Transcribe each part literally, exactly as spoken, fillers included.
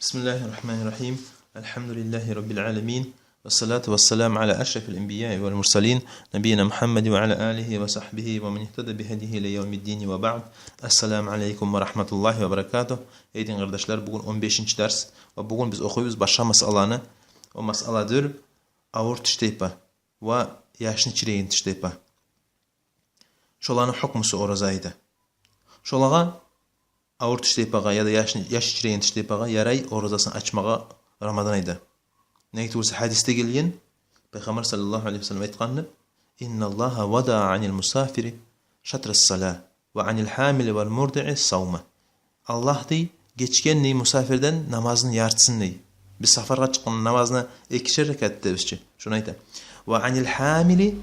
بسم الله الرحمن الرحيم. الحمد لله رب العالمين. والصلاة والسلام على أشرف الأنبياء والمرسلين، نبينا محمد وعلى آله وصحبه ومن اهتدى بهديه إلى يوم الدين وبعد. السلام عليكم ورحمة الله وبركاته. Эй дин къардашлар, бугюн он бешинчи дарс. Ва бугюн биз охуйбуз башгъа масъаланы. О масъала дюр: авур тиштайпа ва яшны чиреген тиштайпа. Шоланы гьукмусу ораза айда. Шолагъа, авур тиштайпагъа яда яшны, яш чиреген тиштайпагъа ярай оразасын ачмагъа Рамадан айда. Неге тюгюлсе гьадисде гелген, Пайхаммар саллаллагьу алайгьи ва саллам айтгъанны: إن الله وضع عن المسافر شطر الصلاة وعن الحامل والمرضع الصوم. Аллагь, дей, гечген, дей, мусафирден намазны яртысын, дей. Биз сапаргъа чыкъгъанда намазны экишер ракат дейбиз чи. Шону айта. وعن الحامل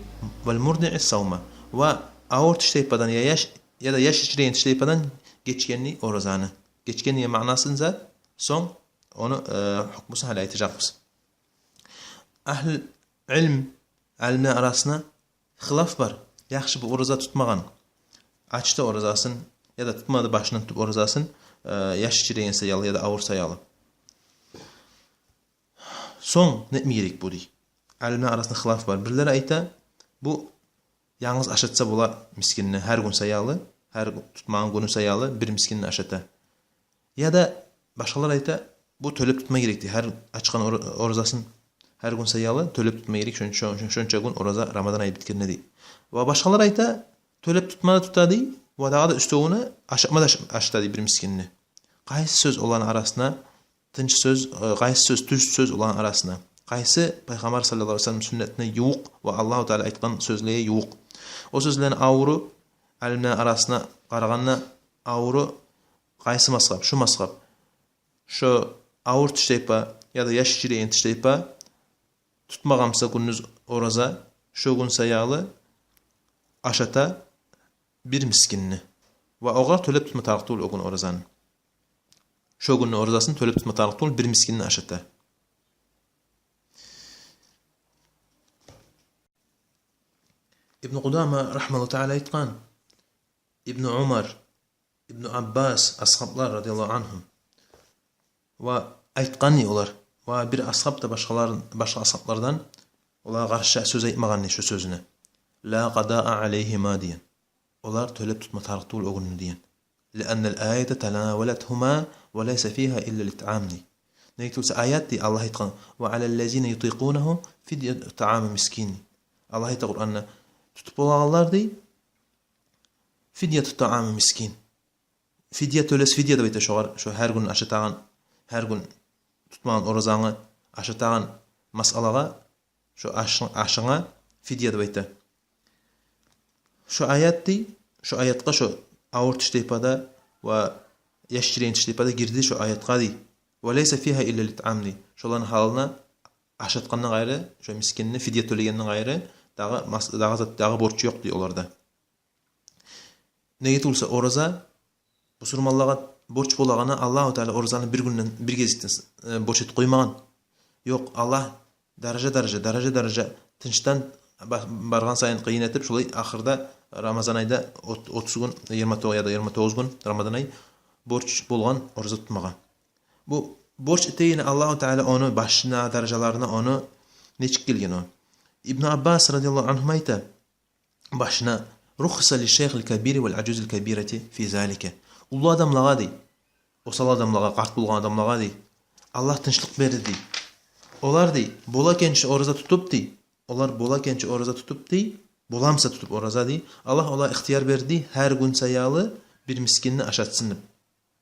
والمرضع الصوم. Ва авур тиштайпадан, я яш, яда яш чиреген тиштайпадан гечген, дей, оразаны. Гечген, дей, маънасын зат, сонг ону, э, гьукмусун гьали айтажакъбыз. Агьлу илм, алимлер арасында хилаф бар. Яхшы, бу ораза тутмагъан, ачды оразасын, яда тутмады, башындан тутуп оразасын, э, яш чиреген саялы яда авур саялы. Сонг не этме герек бу, дей. Алимлер арасында хилаф бар. Бирлери айта, бу янгыз ашатса бола мискинни, гьар гюн саялы, гьар гю-, тутмагъан гюню саялы бир мискинни ашата. Яда башгъалар айта, бу тёлеп тутма герек, дей, гьар ачгъан ор-, оразасын гьар гюн саялы тёлеп тутма герек, шон-, шон-, шон-, шонча гюн ораза, Рамадан ай битгенде, дей. Ва башгъалар айта, тёлеп тутма да тута, дей, ва дагъы да уьстевюне ашатма да аш-, ашата, дей, бир мискинни. Къайсы сёз оланы арасында тынч сёз, э, къайсы сёз тюз сёз оланы арасында? Къайсы Пайхаммар саллаллагьу алайгьи ва саллам сюннетине ювукъ ва Аллагьу Таала айтгъан сёзлеге ювукъ? О сёзлени авуру, алимлени арасына къарагъанда, авуру къайсы мазгьаб? Шу мазгьаб. Шо авур тиштайпа яда яш чиреген тиштайпа тутмагъан буса гюндюз ораза, шо гюн саялы ашата бир мискинни. Ва огъар тёлеп тутма тарыкъ тюгюл о гюн оразаны. Шо гюнню оразасын тёлеп тутма тарыкъ тюгюл, бир мискинни ашата. Ибну Къудама рагьимагьуллагьу таала айтгъан: Ибну Умар, Ибну Аббас, асгьаблар, радияллагьу ангьум, ва айтгъан, дей, олар, ва бир асгьаб да башгъалар, башгъа асгьаблардан олагъа къаршы сёз айтмагъан, дей, шо сёзюне. «Ла къадаа алайгьима», – деген. Олар тёлеп тутма тарыкъ тюгюл о гюнню, деген. «Лианнал аята танавалатгьума ва лайса фигьа иллал итъам», – дей. Неге тюгюлсе аят, дей, Аллагь айтгъан: «Ва алаллазина ютикъунагьу фидяту тааму мискин», – дей. Аллагь айта Къуранда: «Тутуп болагъанлар», – дей, «фидяту тааму мискин». Фидя тёлесе, фидя деп айта шогъар, шо гьар гюн ашатагъан, гьар гюн тутмагъан оразангны ашатагъан масъалагъа, шо ашын-, ашынга фидя деп айта. Шо аят, дей, шо аятгъа шо авур тиштайпа да ва яш чиреген тиштайпа да гирди шо аятгъа, дей. «Ва лайса фигьа иллал итъам», – дей. Шоланы гьалына ашатгъандан къайры, шо мискинни фидя тёлегенден къайры дагъы мас-, дагъы зат, дагъы борч ёкъ, дей, оларда. Неге тюгюлсе ораза бусурманлагъа борч болагъаны, Аллагьу Таала оразаны бир гюнден, бир гезикден, э, борч этип къоймагъан. Ёкъ, Аллагь даража-даража, даража-даража, тынчдан ба-, баргъан сайын къыйын этип, шолай ахырда Рамазан айда от-, отуз гюн, йигирма тогъуз яда йигирма тогъуз гюн Рамазан ай борч болгъан ораза тутмагъа. Бу борч этегени Аллагьу Таала ону башына, даражаларына ону нечик гелген о? Ибну Аббас радияллагьу ангьума айта, башына: «Рухиса лишшайхил кабири вал ажузил кабирати фи залика». Уллу адамлагъа, дей, осал адамлагъа, къарт болгъан адамлагъа, дей, Аллагь тынчлыкъ берди, дей. Олар, дей, бола экенчи ораза тутуп, дей, олар бола экенчи ораза тутуп, дей, бола буса тутуп ораза, дей, Аллагь олагъа ихтияр берди гьар гюн саялы бир мискинни ашатсын деп.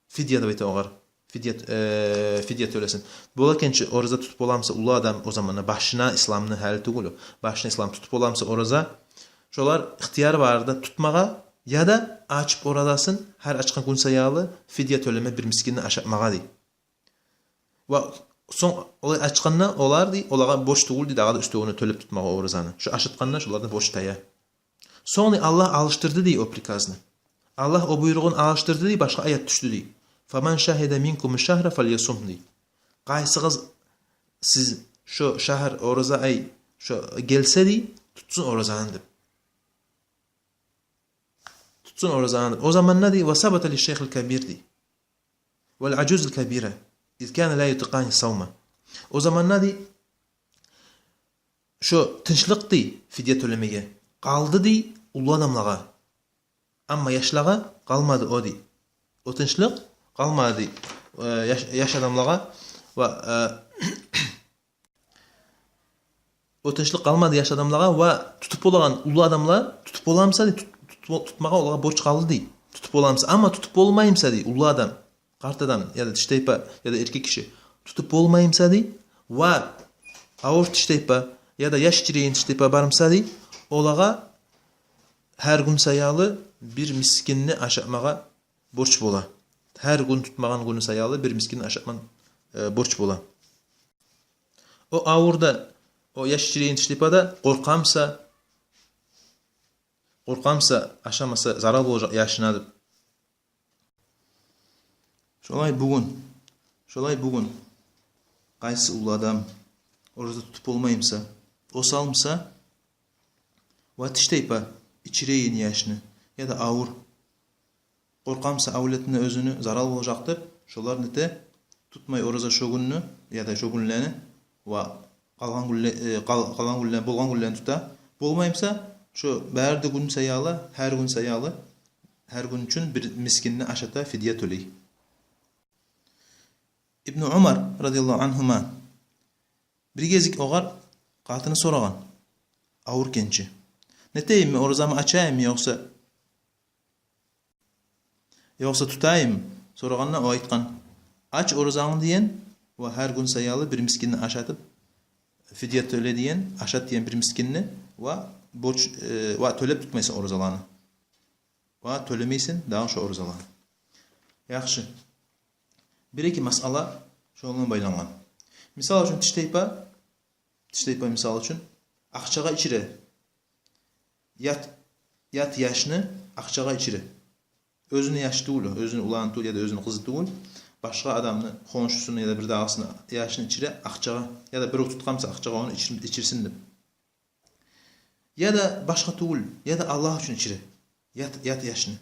Фидия деп айта огъар. Фидия, э, фидия тёлесин. Бола экенчи ораза тутуп бола буса уллу адам, о заманда башына, исламны гьали тюгюл о, башына ислам, тутуп бола буса ораза, шолар ихтияр бар да тутмагъа, яда ачып оразасын, гьар ачгъан гюн саялы фидия тёлеме, бир мискинни ашатмагъа, дей. Ва сонг олай ачгъанда олар, дей, олагъа борч тюгюл, дей, дагъы да уьстевюне тёлеп тутмагъа оразаны. Шо ашатгъанда шолардан борч тая. Сонг, дей, Аллагь алышдырды, дей, о приказны. Аллагь о буйругъун алышдырды, дей, башгъа аят тюшдю, дей. «Фаман шагьида минкумуш шагьра фальясумгь», – дей. Къайсыгъыз сиз шо шагьр, ораза ай, шо гелсе, дей, тутсун оразаны деп. Тутсун оразаны деп. О заманда, дей, «ва сабата лишшайхил кабир», – дей. «Вал ажузил кабира». إذ كان لا يطيقان الصوم. О заманда, дей, шо тынчлыкъ, дей, фидия тёлемеге къалды, дей, уллу адамлагъа. Амма яшлагъа къалмады о, дей. О тынчлыкъ къалмады, дей, э, яш, яш адамлагъа ва, э, о тынчлыкъ къалмады яш адамлагъа ва тутуп болагъан уллу адамлар, тутуп боламса, дей, тут, тут, тутмагъа олагъа борч къалды, дей. Тутуп боламса, амма тутуп болмаймса, дей, уллу адам, къарт адам, яда тиштайпа, яда эркек киши, тутуп болмаймса, дей, ва авур тиштайпа, яда яш чирейин тиштайпа бармса, дей, олагъа гьар гюн саялы бир мискинни ашатмагъа борч бола. Гьар гюн тутмагъан гюню саялы бир мискинни ашатман, э, борч бола. О авурда, о яш чирейин тиштайпа да къоркъамса, къоркъамса, ашамаса зарал болажакъ яшына деп. Шолай бугюн, шолай бугюн къайсы уллу адам ораза тутуп болмаймса, осалмса, ва тиштайпа ичирейин яшны, яда авур, къоркъамса авлетине оьзюню зарал болажакъ деп, шолар нете, тутмай ораза шо гюнню яда шо гюнлени ва къалгъан гюнле-, э, къал-, къалгъан гюнлени, болгъан гюнлени тута. Болмаймса, шо бары да гюн саялы, гьар гюн саялы, гьар гюн учун бир мискинни ашата, фидия тёлей. Ибну Умар, радияллагьу ангьума, бир гезик огъар къатыны сорагъан, авур экенчи: «Нетейим, мен оразамны ачайым, ёкъса, ёкъса тутайым?» Сорагъанда, о айтгъан: «Ач оразангны, — деген, — ва гьар гюн саялы бир мискинни ашатып, фидия тёле, — деген, — ашат, — деген, — бир мискинни, ва борч, э, ва тёлеп тутмайсан оразаланы. Ва тёлемейсен дагъы шо оразаланы». Яхшы. Бир-эки масъала шону булан байлангъан. Мисал учун, тиштайпа, тиштайпа, мисал учун, акъчагъа ичире. Ят, ят яшны акъчагъа ичире. Оьзюню яшы тюгюл, оьзюню уланы тюгюл, яда оьзюню къызы тюгюл, башгъа адамны, хоншусуну яда бирдагъысыны яшын ичире акъчагъа, яда бирев тутгъан буса акъчагъа ону ичир-, ичирсин деп. Яда башгъа тюгюл, яда Аллагь учун ичире. Ят, ят яшны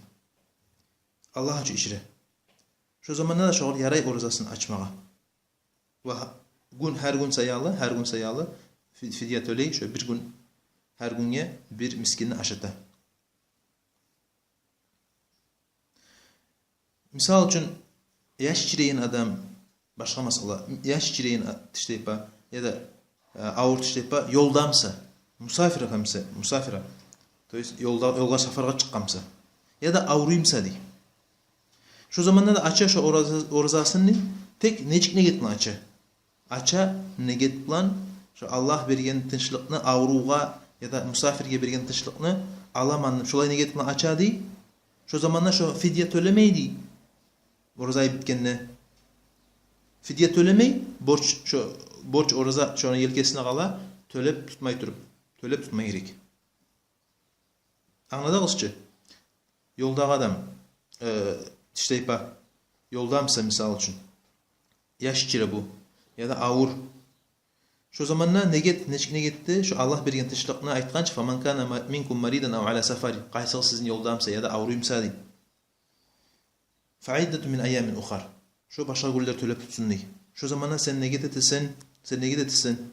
Аллагь учун ичире. Шо заманда да шогъар ярай оразасын ачмагъа. Ва гьа-, гюн, гьар гюн саялы, гьар гюн саялы фи-, фидия тёлей, шо бир гюн, гьар гюнге бир мискинни ашата. Мисал учун, яш чирейин адам, башгъа масъала, яш чирейин а-, тиштайпа, яда, э, авур тиштайпа, ёлдамса, мусафир экенмсе, мусафир, то есть ёлда, ёлгъа, сапаргъа чыкъгъанмса, яда авруймса, дей. Шо заманда да ача шо ораза-, оразасын, дей, тек нечик негет булан ача? Ача негет булан, шо Аллагь берген тынчлыкъны, аврувгъа яда мусафирге берген тынчлыкъны аламан деп, шолай негет булан ача, дей. Шо заманда шо фидия тёлемей, дей. Ораза айып битгенде фидия тёлемей, борч, шо борч ораза шону елкесине къала, тёлеп тутмай туруп, тёлеп тутма герек. Англадыгъыз чы? Ёлдагъы адам, э, тиштайпа, ёлдамса, мисал учун, яш чире бу, яда авур. Шо заманда негет, нечик негетди? Шо Аллагь берген тынчлыкъны айтгъанча: «Фаман кана ма-, минкум маридан ав ала сафарин». Къайсыгъыз сизин ёлдамса яда авруймса, дей. «Фа иддатун мин айямин ухар». Шо башгъа гюнлер тёлеп тутсун, дей. Шо заманда сен негет этесен, сен негет этесен,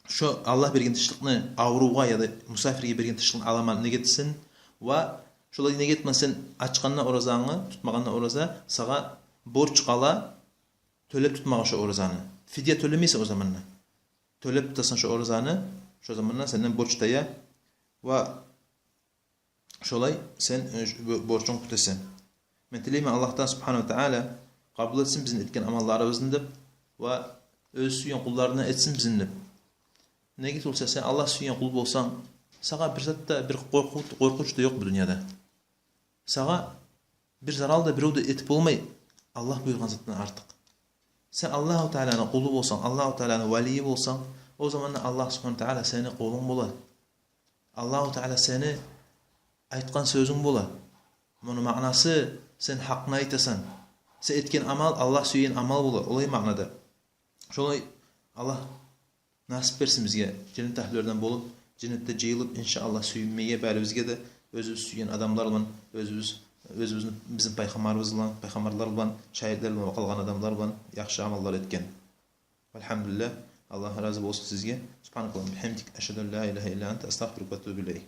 шо Аллагь берген тынчлыкъны, аврувгъа яда мусафирге берген тынчлыкъны аламан негет этесен, ва шолай негет булан сен ачгъанда оразангны, тутмагъанда ораза, сагъа борч къала тёлеп тутмагъа шо оразаны. Фидия тёлемейсен о заманда. Тёлеп тутасан шо оразаны, шо заманда сенден борч тая, ва шолай сен, э, ш-, бо-, борчунгну кютесен. Мен тилеймен Аллагьдан, субгьанагьу ва тааля, къабул этсин бизин этген амалларыбызны деп, ва оьзю сюйген къулларындан этсин бизин деп. Неге тюгюл десе, сен Аллагь сюйген къул болсанг, сагъа бир зат да, бир къоркъув, къоркъунч да ёкъ бу дюньяда. Сагъа бир зарал да бирев де этип болмай, Аллагь буюргъан затдан артыкъ. Сен Аллагьу Тааляны къулу болсанг, Аллагьу Тааляны валийи болсанг, о заманда Аллагь субгьанагьу ва тааля сени къулунг бола. Аллагьу Тааля сени айтгъан сёзюнг бола. Муну маънасы, сен гьакъны айтасан. Сен этген амал Аллагь сюеген амал бола, олай маънада. Шолай Аллагь насип берсин бизге женнет агьлюлерден болуп, женнетде жыйылып, иншааллагь, сююнмеге барыбызгъа да, оьзюбюз сюйген адамлар булан, оьзюбюз, э, оьзюбюзню, бизин пайхаммарыбыз булан, пайхаммарлар булан, шагьитлер булан, къалгъан адамлар булан яхшы амаллар этген. Альгьамдулиллагь, Аллагь рази болсун сизге. Субгьанакаллагьумма ва бигьамдик, ашгьаду ан ла илагьа илла анта, астагъфирука ва атубу илайк.